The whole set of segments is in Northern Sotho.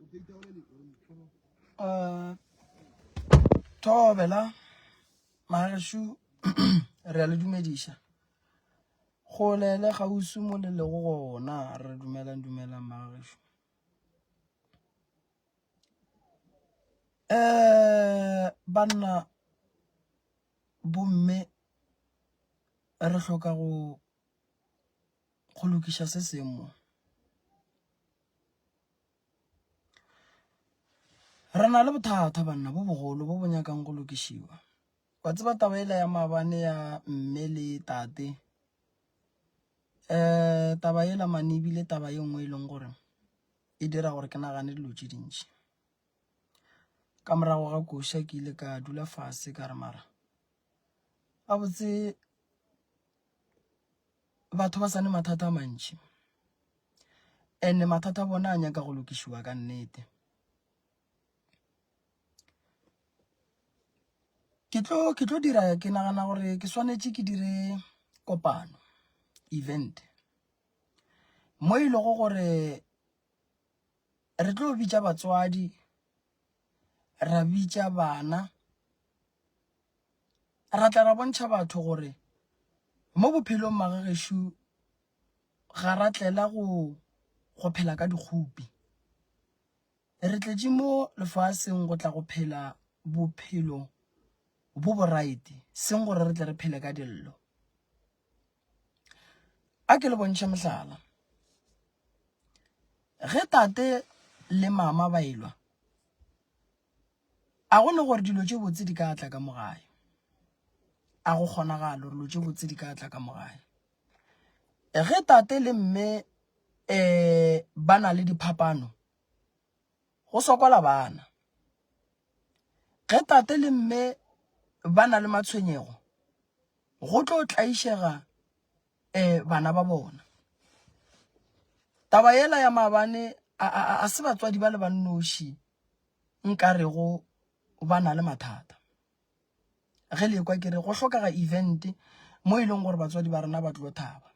Uh, thobela magešo re a le dumediša kgole le kgauswi mo le lego gona re dumelang dumelang magešo um banna bomme re hloka go go lokiša se sengwe mo. Re na le bothata banna bo bogolo bo bo nyakang go lokišiwa. Wa tseba taba ela ya maabane ya mme le tate um taba ela mane ebile taba ye nngwe e leng gore e dira gore ke nagane dilo tše dintši. Ka morago ga koša ke ile ka dula fase ka re mara gabotse batho ba sa ne mathata a mantši. And-e mathata a bona a nyaka go lokišiwa ka nnete. Ke tlo ke tlo dira ke nagana gore ke swanetše ke dire kopano event mo e lego gore re tlo bitša batswadi ra bitša bana ra tla ra bontšha batho gore mo bophelong magagešo ga ra tlela go go phela ka dikgopi. Re tletše mo lefaseng go tla go phela bophelo bo bo right, seng gore re tle re phele ka dillo. A ke le bontšhe mohlala. Ge tate le mama ba elwa, a go ne gore dilo tše botse di ka tla ka mo gae. A go kgonagale gore dilo tše botse di ka tla ka mo gae. Ge tate le mme um ba na le diphapano, go sokola bana. Ge tate le mme ba na le matshwenyego, go tlo tlaišega um bana ba bona. Taba yela ya maabane a se batswadi ba le ba nnoši nkarego ba na le mathata. Ge le ekwa ke re go hlokega event mo e leng gore batswadi ba rena ba tlo thaba.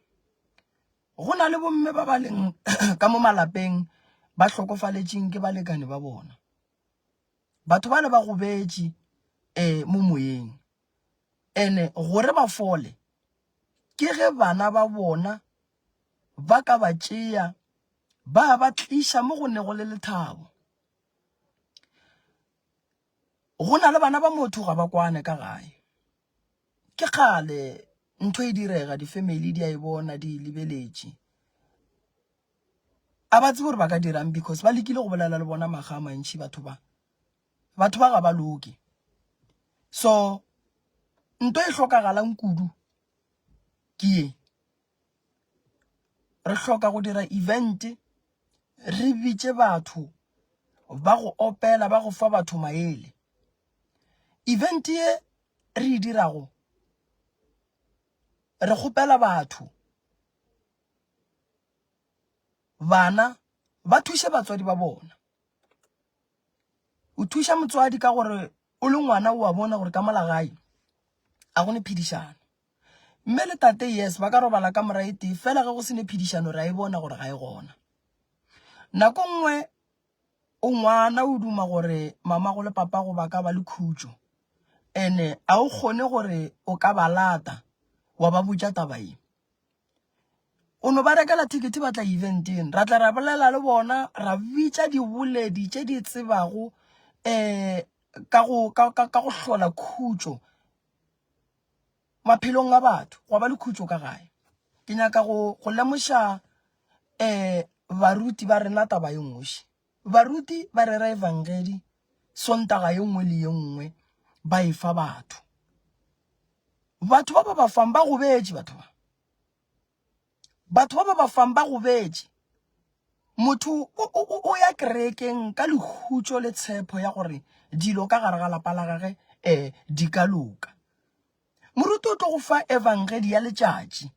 Go na le bomme ba ba leng ka mo malapeng ba hlokofaletšeng ke balekane ba bona. Batho bale ba gobetše um mo moyeng ene gore ba fole ke ge bana ba bona ba ka ba tšea ba ba tliša mo go nego le lethabo. Go na le bana ba motho ga ba kwane ka gae. Ke kgale ntho e direga di-family di a e bona di e lebeletše. A ba tsebe gore ba ka dirang because ba lekile go bolela le bona makga a mantši batho ba. Batho ba ga ba loke. So nto e hlokagalang kudu ke ye. Re hloka go dira event re bitše batho ba go opela ba go fa batho maele. Event ye re e dirago re kgopela batho bana ba thuše batswadi ba bona. O thuša motswadi ka gore o le ngwana o a bona gore ka mola gae a go ne phedišano. Mme le tate yes ba ka robala ka mora e tee fela ge go se ne phedišano re a e bona gore ga e gona. Nako nngwe o ngwana o duma gore mamago le papago ba ka ba le khutšo ene a o kgone gore o ka ba lata wa ba botša taba ye. O no ba rekela ticket ba tla eventeng ra tla ra bolela le bona ra bitša diboledi tše di tsebago um ka go ka ka ka go hlola khutšo maphelong a batho gwa ba le khutšo ka gae. Ke nyaka go go lemoša um baruti ba rena taba ye nngwe še. Baruti ba rera evangedi Sontaga ye nngwe le ye nngwe ba e fa batho. Batho ba ba ba fang ba gobetše batho ba. Batho ba ba ba fang ba gobetše. Motho o, o, o ya kerekeng ka lehutšo le tshepo ya gore dilo ka gare ga lapa la gage um di ka loka. Moruti o tlo go fa evangedi ya letšatši.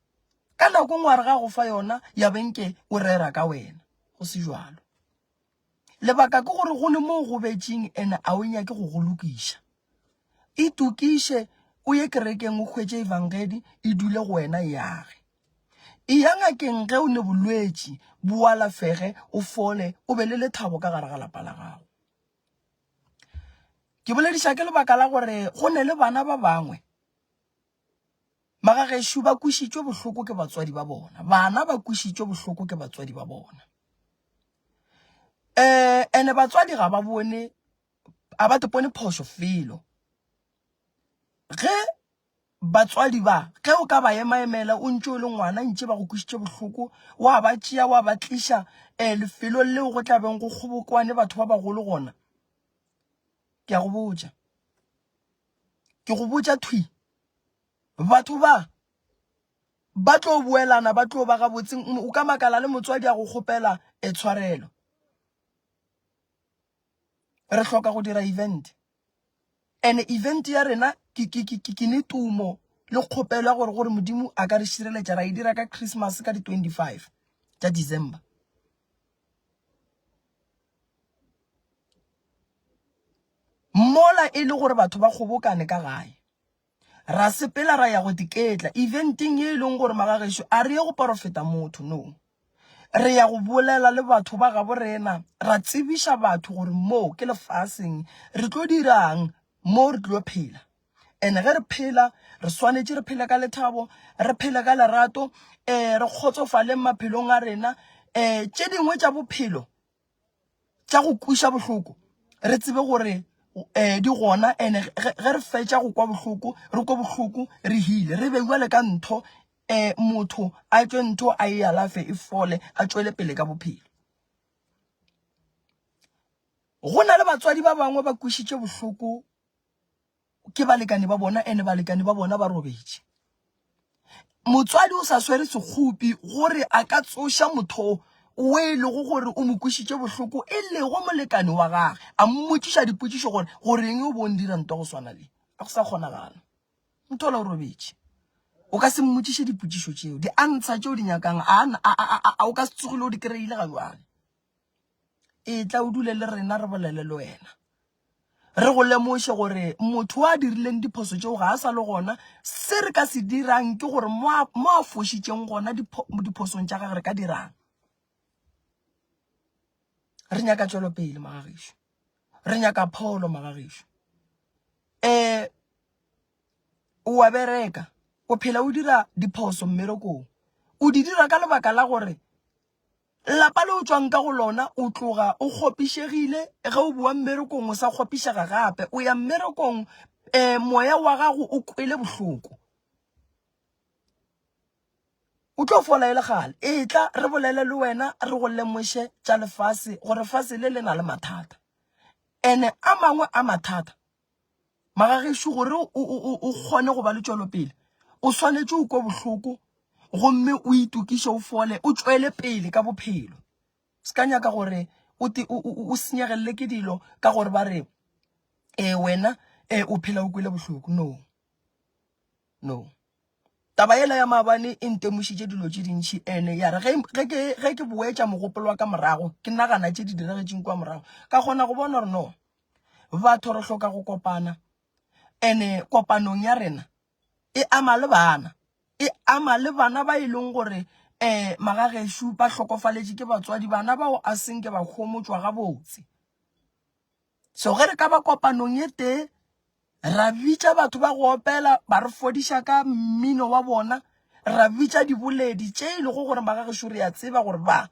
Ka nako nngwe a re ga go fa yona ya benke o rera ka wena. Go se jwalo. Lebaka ke gore go ne mo o gobetšeng ene a o nyake go go lokiša. Itokiše o ye kerekeng o hwetše evangedi e dule go wena e age. Eya ngakeng ge o ne bolwetši, bo alafege, o fole, o be le lethabo ka gare ga lapa la gago. Ke bolediša ke lebaka la gore go ne le bana ba bangwe magagešo ba kwešitšwe bohloko ke batswadi ba bona. Bana ba kwešitšwe bohloko ke batswadi ba bona. Um ene batswadi ga ba bone, a ba tepone phošo felo. Ge Batswadi ba, ge o ka ba emaemela o ntše o le ngwana ntše ba go kwešitše bohloko, wa ba tšea wa ba tliša um lefelong leo go tla beng go kgobokwane batho ba bagolo gona, ke a go botša, ke go botša thwi, batho ba ba tlo boelana, ba tlo ba gabotse, o ka makala le motswadi a go kgopela e tshwarelo. Re hloka go dira event. And event ya rena ke ke ke ke ne tumo le kgopelo ya gore gore Modimo a ka re šireletša ra e dira ka Christmas ka di 25 tša December. Mola e le gore batho ba kgobokane ka gae. Ra sepela ra ya go diketla eventeng ye e leng gore magagešo a re ye go porofeta motho no. Re ya go bolela le batho ba gabo rena, ra tsebiša batho gore mo ke lefaseng re tlo dirang, mo re tlo phela. And ge re phela re swanetše re phele ka lethabo, re phele ka lerato, um re kgotsofaleng maphelong a rena. Um tše dingwe tša bophelo tša go kweša bohloko re tsebe gore um di gona and ge re fetša go kwa bohloko re kwe bohloko re hile re be bjale ka ntho um motho a tšwe ntho a e alafe e fole a tšwele pele ka bophelo. Go na le batswadi ba bangwe ba kwešitše bohloko ke balekane ba bona ene balekane ba bona ba robetše. Motswadi o sa swere sekgopi gore a ka tsoša motho o e lego gore o mo kwešitše bohloko e lego molekane wa gage a mmotšiša dipotšišo gore goreng o bo ndira nto go swana le a go sa kgonagala. Motho ola o robetše. O ka se mmotšiše dipotšišo tšeo, di-answer tšeo di nyakang a o ka se tsogile o di kry-ile ga jwale. Etla o dule le rena re bolele le wena. Re go lemoše gore motho a dirileng diphoso tšeo ga a sa le gona. Se re ka se dirang ke gore mo a fošitšeng gona diphosong tša gage re ka dirang. Re nyaka tšwelopele magagešo. Re nyaka pholo magagešo. Um o a bereka, o phela o dira diphoso mmerekong. O di dira ka lebaka la gore Lapa le o tšwang ka go lona o tloga o kgopišegile, ge o boa mmerekong o sa kgopišega gape. O ya mmerekong um moya wa gago o kwele bohloko. O tlo fola e le kgale. Etla re bolele le wena re go lemoše tša lefase gore lefase le le na le mathata. Ene a mangwe a mathata Magagešo gore o kgone go ba le tšwelopele, o swanetše o kwe bohloko gomme o itokiše o fole, o tšwele pele ka bophelo. Se ka nyaka gore o te o senyegelele ke dilo ka gore ba re e wena e o phela o kwele bohloko. No. No. Taba yela ya maabane e ntemošitše dilo tše dintši ene ya re ge ke ge ke boetša mogopolo wa ka morago ke nagana tše di diragetšeng kua morago ka kgona go bona gore no batho re hloka go kopana ene kopanong ya rena e ama le bana e ama le bana ba e leng gore um magagešo ba hlokofaletše ke batswadi bana bao a senke ba homotšwa gabotse so ge re ka ba kopanong e tee ra bitša batho ba go opela ba re fodiša ka mmino wa bona ra bitša diboledi tše e lego gore magagešo re a tseba gore ba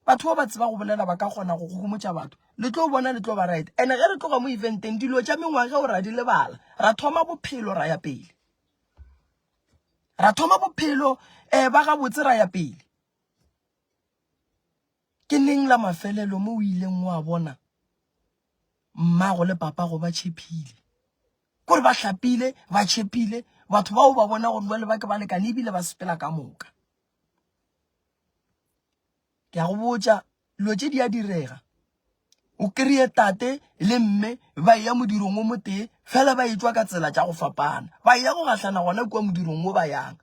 Batho ba ba tseba go bolela ba ka kgona go homotša batho. Le tlo bona le tlo ba right. And ge re tloga mo eventeng dilo tša mengwaga o ra di lebala. Ra thoma bophelo ra ya pele. Ra thoma bophelo eh ba gabotse ra ya pele. Ke neng la mafelelo mo o ileng wa bona mmago le papago ba tšhephile? Kore ba hlapile, ba tšhephile, batho bao ba bona gore jwale ba ke balekane ebile ba sepela ka moka. Ke a go botša, dilo tše di a direga. O kry-e tate le mme ba eya modirong o motee, fela ba etšwa ka tsela tša go fapana. Ba eya go gahlana gona kua modirong wo ba yang.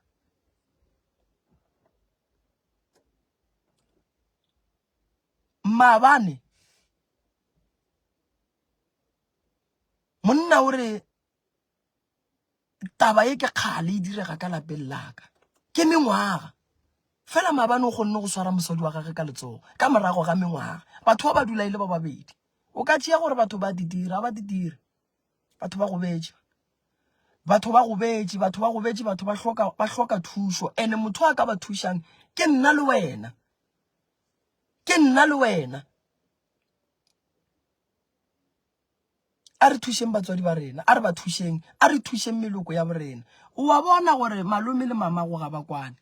Maabane monna o re taba ye ke kgale e direga ka lapeng la ka, ke mengwaga. Fela maabane o kgonne go swara mosadi wa gage ka letsogo ka morago ga mengwaga. Batho ba ba dula e le ba babedi. O ka tšea gore batho ba di dira, ba di dire. Batho ba gobetše. Batho ba gobetše, batho ba gobetše, batho ba hloka ba hloka thušo. Ene motho a ka ba thušang ke nna le wena. Ke nna le wena. A re thušeng batswadi ba rena, a re ba thušeng, a re thušeng meloko ya borena. O a bona gore malome le mamago ga ba kwane.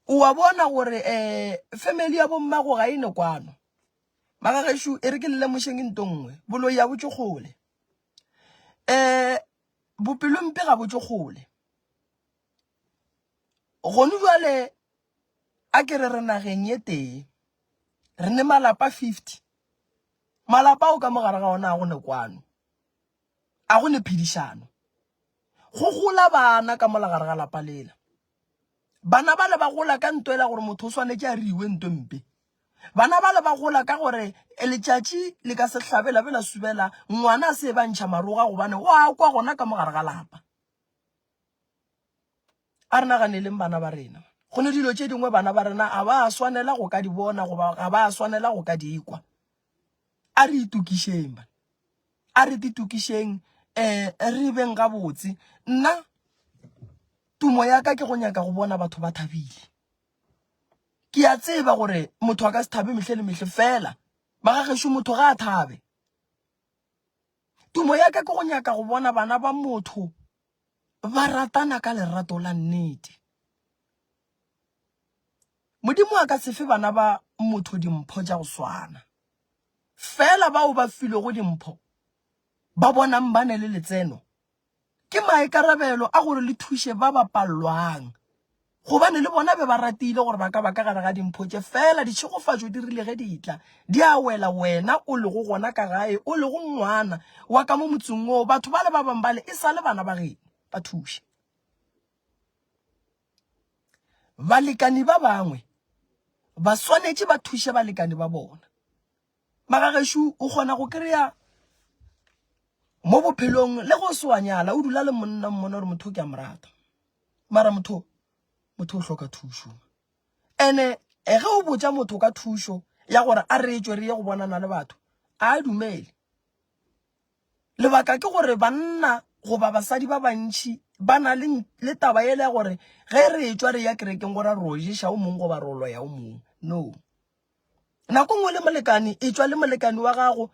O a bona gore um family ya bommago ga e ne kwano. Magagešo e re ke le lemošeng nto nngwe, boloi ga bo tšwe kgole. Um bopelompe ga bo tšwe kgole. Gone jwale a ke re re nageng ye tee, re ne malapa 50. Malapa ao ka mo gare ga ona a go ne kwano, a go ne phedišano. Go gola bana ka mola gare ga lapa lela. Bana bale ba gola ka nto ela gore motho o swanetše a riwe nto mpe. Bana bale ba gola ka gore letšatši le ka se hlabe la be la subela ngwana a se ba ntšha maroga gobane o a kwa gona ka mo gare ga lapa. A re naganeleng bana ba rena. Go ne dilo tše dingwe bana ba rena a ba swanela go ka di bona goba ga ba swanela go ka di kwa. A re itokišeng bana. A re itokišeng um re beng gabotse. Nna tumo ya ka ke go nyaka go bona batho ba thabile. Ke a tseba gore motho a ka se thabe mehle le mehle fela magagešo motho ga a thabe. Tumo ya ka ke go nyaka go bona bana ba motho ba ratana ka lerato la nnete. Modimo a ka se fe bana ba motho dimpho tša go swana. Fela bao ba filwego dimpho ba bonang ba ne le letseno, ke maikarabelo a gore le thuše ba ba pallwang. Gobane le bona be ba ratile gore ba ka ba ka gare ga dimpho tše, fela ditšhegofatšo di rile ge di tla, di a wela wena o lego gona ka gae, o lego ngwana wa ka mo motseng woo. Batho bale ba bangwe bale e sa le bana ba geno, ba thuše. Balekani ba bangwe ba swanetše ba thuše balekani ba bona. Magagešo o kgona go kry-a mo bophelong le go se wa nyala o dula le monna mmona gore motho o ke a mo rata mara motho motho o hloka thušo ene ge o botša motho ka thušo ya gore a re tšwe re ye go bonana le batho a dumele lebaka ke gore banna goba basadi ba bantši ba na le le taba ele ya gore ge re tšwa re ya kerekeng gore re o ješa o mongwe goba re o loya o mongwe no Nako nngwe le molekane, etšwa le molekane wa gago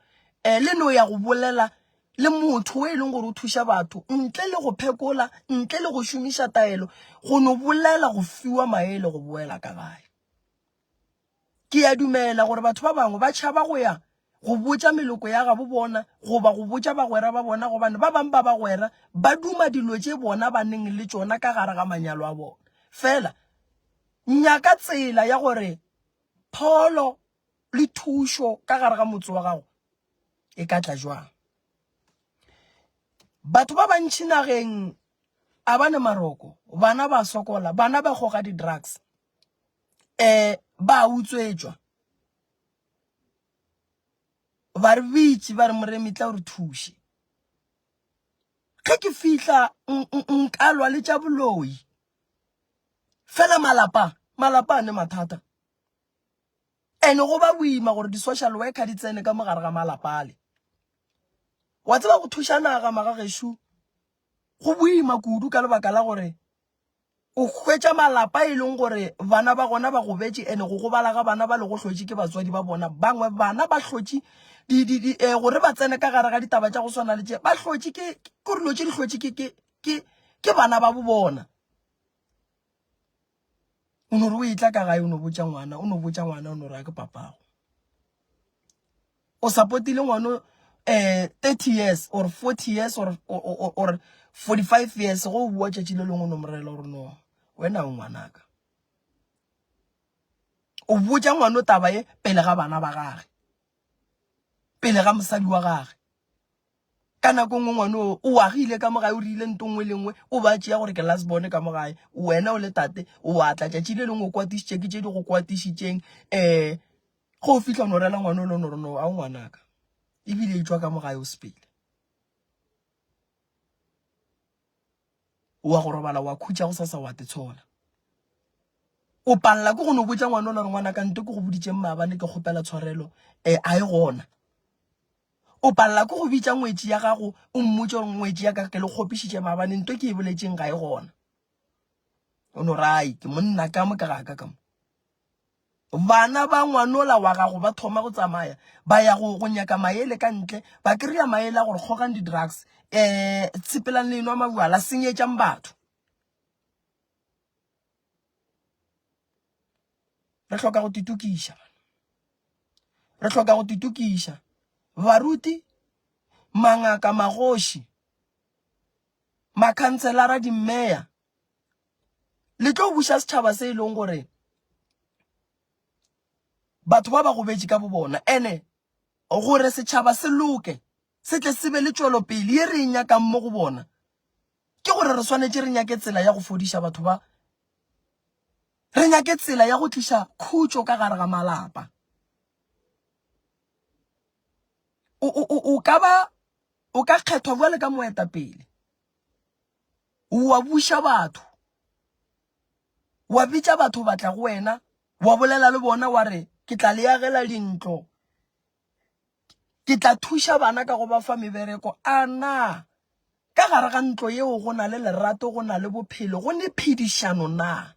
um le no ya go bolela le motho o e leng gore o thuša batho ntle le go phekola, ntle le go šomiša taelo, go no bolela go fiwa maele go boela ka gae. Ke a dumela gore batho ba bangwe ba tšhaba go ya go botša meloko ya gabo bona goba go botša bagwera ba bona gobane ba bangwe ba bagwera ba duma dilo tše bona ba neng le tšona ka gare ga manyalo a bona. Fela nyaka tsela ya gore pholo le thušo ka gare ga motse wa gago e ka tla jwang. Batho ba bantši nageng a ba ne maroko, bana ba sokola, bana ba goga di-drugs, um ba utswetšwa. Ba re bitše ba re Moremi tla o re thuše. Ge ke fihla nka lwa le tša boloi. Fela malapa, malapa a ne mathata. Ene go ba boima gore di-social worker di tsene ka mo gare ga malapa ale. Wa tseba go thuša naga magagešo go boima kudu ka lebaka la gore o hwetša malapa e leng gore bana ba gona ba gobetše ene go gobala ga bana ba le go hlotše ke batswadi ba bona. Bangwe bana ba hlotše di, di, di, eh, gore ba tsene ka gare ga ditaba tša go swana le tše, ba hlotše ke, ke gore dilo tše di hlotše ke, ke, ke, ke bana ba bo bona. O no re o etla ka gae o no botša ngwana, o no botša ngwana o no re a ke papago. O supportile ngwana eh 30 years or 40 years or, or, or 45 years go o bua tšatši le lengwe o no mo rela gore no wena o ngwanaka. O botša ngwana taba ye pele ga bana ba gage, pele ga mosadi wa gage. Ka nako nngwe ngwana o o agile ka mo gae o rile nto nngwe le nngwe o ba tšea gore ke last born ka mo gae wena o le tate o atla tšatši le lengwe o kwatišitše ke tše di go kwatišitšeng um go o fihla o no rela ngwana o le o no re no a o ngwanaka ebile e tšwa ka mo gae o sepele o wa go robala wa khutša go sasa wa tetshola. O palela ke go no botša ngwana ola gore ngwana ka nto ke go boditšeng maabane ke kgopela tshwarelo um a e gona. O palela ke go bitša ngwetši ya gago o mmotše gore ngwetši ya ka ke le kgopišitše maabane nto ke e boletšeng ga e gona. O no re ai ke monna ka mo ka ga ka ka mo. Bana ba ngwanola wa gago ba thoma go tsamaya ba ya go go nyaka maele ka ntle ba kry-a maele a gore kgogang di-drugs um tshepelang le enwa mabjala senyetšang batho. Re hloka go titokiša. Re hloka go titokiša. Baruti, mangaka, magoši, makhanselara, dimmeya, le tlo buša setšhaba se e leng gore batho ba ba gobetše ka bobona. Ene gore setšhaba se loke, se tle se be le tšwelopele ye re e nyakang mo go bona, ke gore re swanetše re nyake tsela ya go fodiša batho ba, re nyake tsela ya go tliša khutšo ka gare ga malapa. O, o, o, o ka ba, o ka kgethwa bjale ka moetapele, wa buša batho, wa bitša batho ba tla go wena, wa bolela le bona wa re, ke tla le agela dintlo, Ke tla thuša bana ka go ba fa mebereko. A na ka gare ga ntlo yeo go na le lerato, go na le bophelo, go ne phedišano na?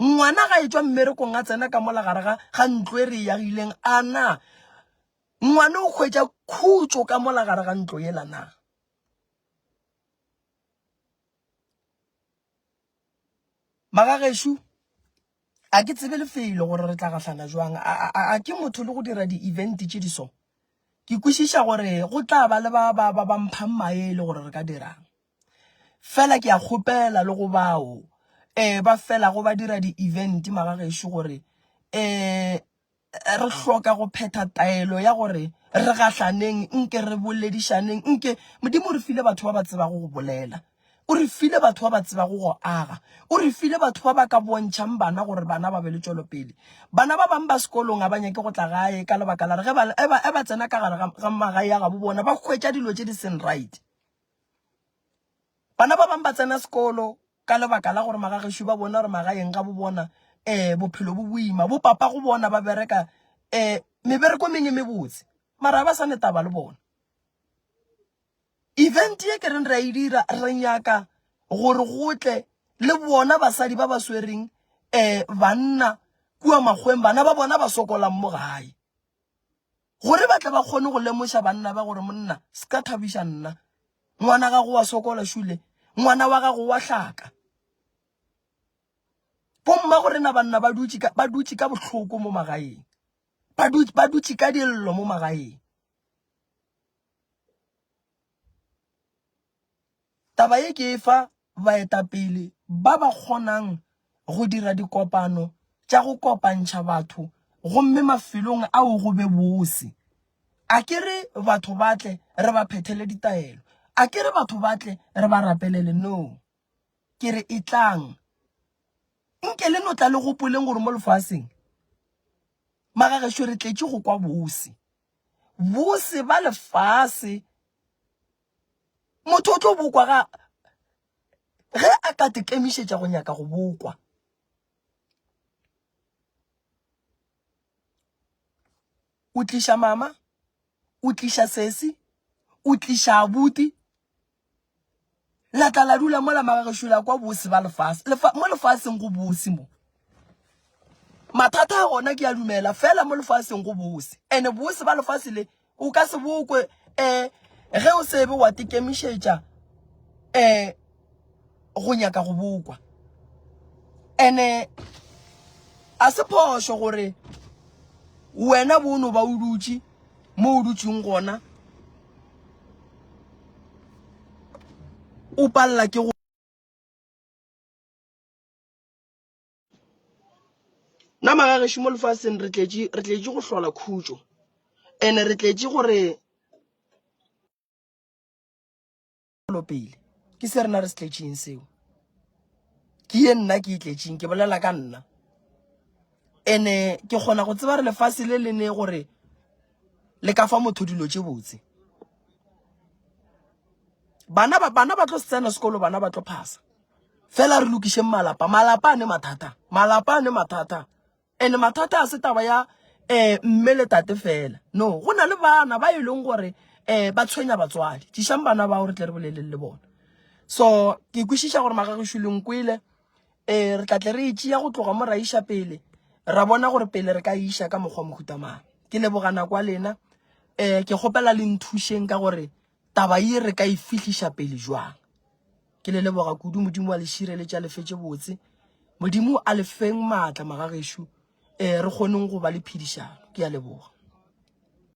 Ngwana ga etšwa mmerekong a tsena ka mola gare ga ga ntlo e re e agileng, a na ngwana o hwetša khutšo ka mola gare ga ntlo yela na? Magagešo, a ke tsebe lefelo gore re tla gahlana jwang. A, a, a ke motho le go dira di-event tše di so. Ke kwešiša gore go tla ba le ba ba ba ba mphang maele gore re ka dirang. Fela ke a kgopela le go bao eh ba felago ba dira di-event magagešo gore eh Re hloka go phetha taelo ya gore re gahlaneng, nke re boledišaneng, nke Modimo o re file batho ba ba tsebago go bolela. O re file batho ba ba tsebago go aga. O re file batho ba ba ka bontšhang bana gore bana ba be le tšwelopele. Bana ba bangwe ba sekolong ga ba nyake go tla gae ka lebaka la gore ge ba, e ba tsena ka gare ga magae a gabo bona ba hwetša dilo tše di seng right. Bana ba bangwe ba tsena sekolo ka lebaka la gore magagešo ba bona gore magaeng ga bo bona um bophelo bo boima. Bo papa go bona ba bereka um mebereko e mengwe e mebotse mara ba sa ne taba le bona. Event ye ke reng re a e dira re nyaka gore go tle le bona basadi ba ba swereng um banna kua makgweng bana ba bona ba sokolang mo gae. Gore ba tle ba kgone go lemoša banna ba gore monna se ka thabiša nna. Ngwana gago wa sokola šule, ngwana wa gago wa hlaka. Bomma go rena banna ba dutše ka ba dutše ka bohloko mo magaeng. Ba dutše ba dutše ka dillo mo magaeng. Taba ye ke e fa baetapele ba ba kgonang go dira dikopano tša go kopantšha batho gomme mafelong ao go be bose. A ke re batho ba tle re ba phethele ditaelo. A ke re batho ba tle re ba rapelele. No. Ke re etlang. Nke le no tla le gopoleng gore mo lefaseng magagešo re tletše go kwa bose. Bose ba lefase Motho o tlo bokwa ga ge a ka tekemišetša go nyaka go bokwa. O tliša mama, o tliša sesi, o tliša abuti. La tla la dula mola magagešo la kwa bose ba lefase. Lefa, mo lefaseng go bose mo. Mathata a gona ke a dumela fela mo lefaseng go bose. Ene bose ba lefase le O ka se bokwe um ge o sebe wa tekemišetša um go nyaka go bokwa. Ene a se phošo gore wena bo no ba o dutše mo o dutšeng gona o palela ke go Nna magagešo mo lefaseng re tletše re tletše go hlola khutšo and-e re tletše gore pele ke se rena re se tletšeng seo ke ye nna ke e tletšeng ke bolela ka nna and-e ke kgona go tseba re lefase le le ne gore le ka fa motho dilo tše botse bana ba bana ba tlo se tsena sekolo bana ba tlo phasa. Fela re lokišeng malapa. Malapa a ne mathata. Malapa a ne mathata. And mathata a se taba ya eh mme le tate fela. No, go na le bana ba e leng gore eh ba tshwenya batswadi. Tlišang bana bao re tle re boleleng le bona. So ke kwešiša gore magagešu le nkwele. Eh re tla tle re e tšea go tloga mo ra iša pele. Ra bona gore pele re ka e iša ka mokgwa mohuta mang. Ke leboga nako ya lena. Eh ke kgopela le nthušeng ka gore taba ye re ka e fihliša pele jwang. Ke le leboga kudu, Modimo a le šireletše a le fetše botse. Modimo a le feng maatla magagešo, eh re kgoneng go ba le phedišano. Ke a leboga.